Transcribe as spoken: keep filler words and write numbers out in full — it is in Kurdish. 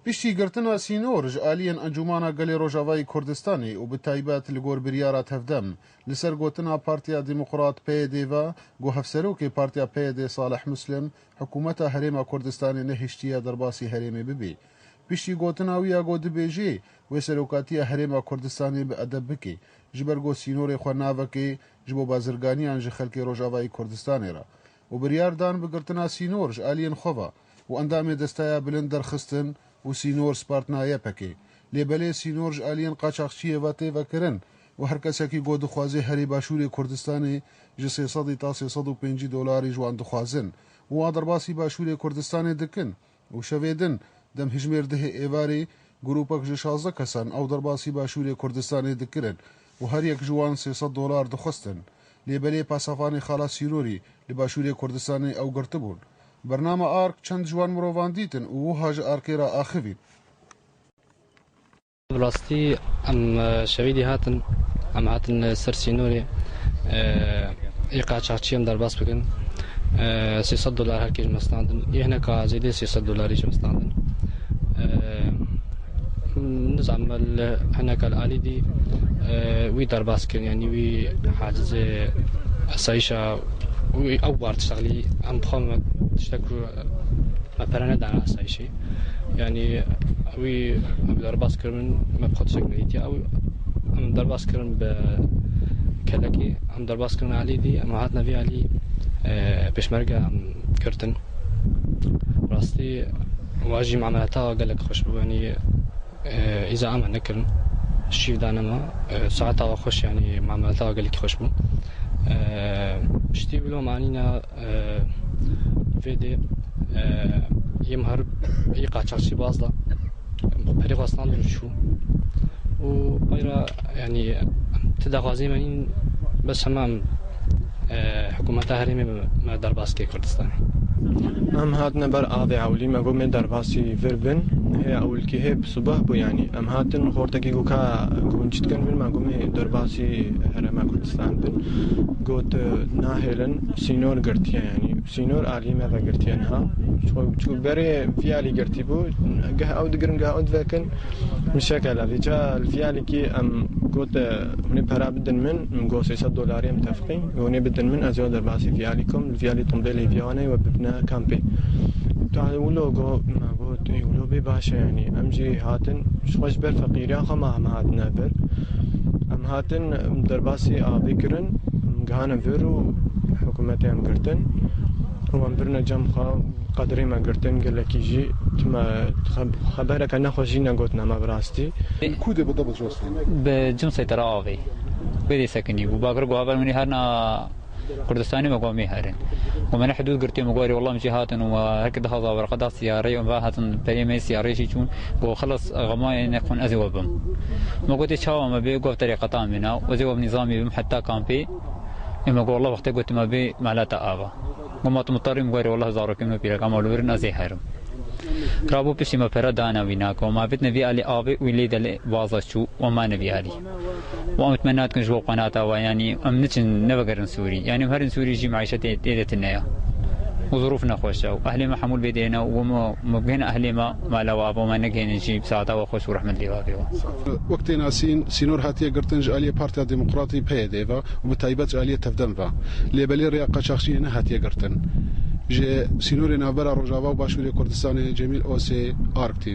Piştî girtina sînor ji aliyên Encûmana Gelê Rojavayî Kurdistanê û bi taybet li gor biryara tevdem li ser gotina Partiya Demokrat P Y D ve ku hevserokê Partiya P Y D Salih Muslim hikûmeta Herêma Kurdistanê nehiştiye derbasî herêmê bibê. Piştî gotina wî ya ku dibêjê wê serokatiya Herêma Kurdistanê bi edeb bike, ji ber ku sînorê xwe navekê ji bo bazirganiyan ji xelkê Rojavayî Kurdistanê re û biryar dan bi girtina sînor ji aliyên xwe ve û endamê Desteya Bilind derxistin û sînor spartna Y P G. Lê belê sînor ji aliyên qaçaxçiyê ve tê vekirin û her kesekî ku dixwaze herê Başûrê Kurdistanê ji sê sed ta sê sed û pêncî dolarî ji wan dixwazin û wan derbasî Başûrê Kurdistanê dikin. Û şevê din, dem hijmêr dehê êvarê, grûpek ji şazdeh kesan ew derbasî Başûrê Kurdistanê dikirin û her yek ji wan sê sed dolar dixwestin. Lê belê pasavanê xala sînorî li Başûrê Kurdistanê ew girtibûn. Bernama ARK çend ji wan mirovan dîtin û wiha ji ARKê re axivîn. Bi rastî em, e, şevîdî hatin, em hatin, e, ser sînorê, e, ê qaçaxçî em derbas bikin. E, sê sed dolar her kê ji me standin. Ê hineka zêdê sê sed dolarî ji me standin. E, nizam li hineka li alî dî, e, wî derbas kirin, yanî wî hacizê esayîşa wî ew war tiştexlî em bi xwe me tiştek ku me pere nedane esayîşê. Yanî wî em derbas kirin, me bi xwe tiştek nedîtiye. Ew em derbas kirin bi kelekê, em derbas kirin alî dî, em hatine vî alî, e, pêşmerge em girtin. Rastî wa jî mamelata gelek xweş bû. Yanî, e, îza em nekirin. Şîv dane me, e, saeta wa xweş, yanî mamelata gelekî xweş bû. E, piştî wilo manîna Vê dê, e, yê mihar, yê qaçaxçî baz da. Perê xwe standin û çû. Û peyra, yanî, ti daxwazê me nîn, bes hema em, e, hikûmeta herêmê me, me derbas kê Kurdistanê. Em hatine ber avê ewlî, me got mê derbasî vir bin. Hê ewilkî hê bi subah bû, yanî. Em hatin xortekî got ka gunçit kin vir, me got mê derbasî herêma Kurdistan bin. Got, e, nahêlin, sînor girtiye, yanî. Sînor alî me vegirtiye niha. Ço-, ço berê vî alî girtî bû, geh ew digirin, geh ew divekin. Min şekela vîca li vî alîkî em got, e, hûnê pera bidin min, min got sê sed dolarî em tefqîn. Hûnê bidin min, ez ya derbasî vî alî kom, li vî alî tombêlê vî anê we bibine kampê. Ta wilo got, me got, ê wilo bê baş e, yanî. Em jî hatin, ji xwe ji ber feqîriya xwe me, me hatine vir. Em hatin, em derbasî avê kirin, em gihane vir û hikûmetê em girtin. Û em birine cem xwe, qedrê me girtin, gelekî jî tu me xeb-, xebereke nexweş jî negotine me bi rastî. Li ku dê bi dibit rastî? Bi cem seytera avê. Wê dê sekinî bû. Bakir ku haber min ê herna Kurdistanê me got mê herin. Û me ne hidûd girtê, me got, "Erê, wallah, em jî hatin û me her ki dihaza werqe da siyareyê, em va hatin perê me siyareyê jî çûn." Got, "Xelas, xema ê nexwin ez ê we bim." Me gotê, "Çawa me bê?" Got, "Terîqeta min a, ez ê we bi nîzamî bim heta kampê." Ê me got, "Wallah, wextê gotê me bê, me hela te ava." Got, "Ma tu mutarî?" Me got, "Erê, wallah, zarokên me pîreka me li wir in, ez ê herim." Rabû piştî me pere dane wî nake. Ma bitine vî alî avê û lê de lê baza çû û mane vî alî. Û em me nadikin ji bo qenata we, yanî em niçin nevegerin Sûrî. Yanî em herin Sûrî jî meîşetê tê de tune ya. Û zirûf nexweş e. Û ehlê me hemû li vê dê ne û me, me bigihîne ehlê me, mala we ava me negihînin jî saeta we xweş û rehmet lê bavê we. Wek tê nasîn, sînor hatiye girtin ji aliyê Partiya Demokratî P Y D ve û bi taybet ji aliyê Tevdem ve. Lê belê rêya qaçaxçiyê nehatiye girtin. Ji sînorê navbera Rojava û Başûrê Kurdistanê Cemîl Osê, Ark T V.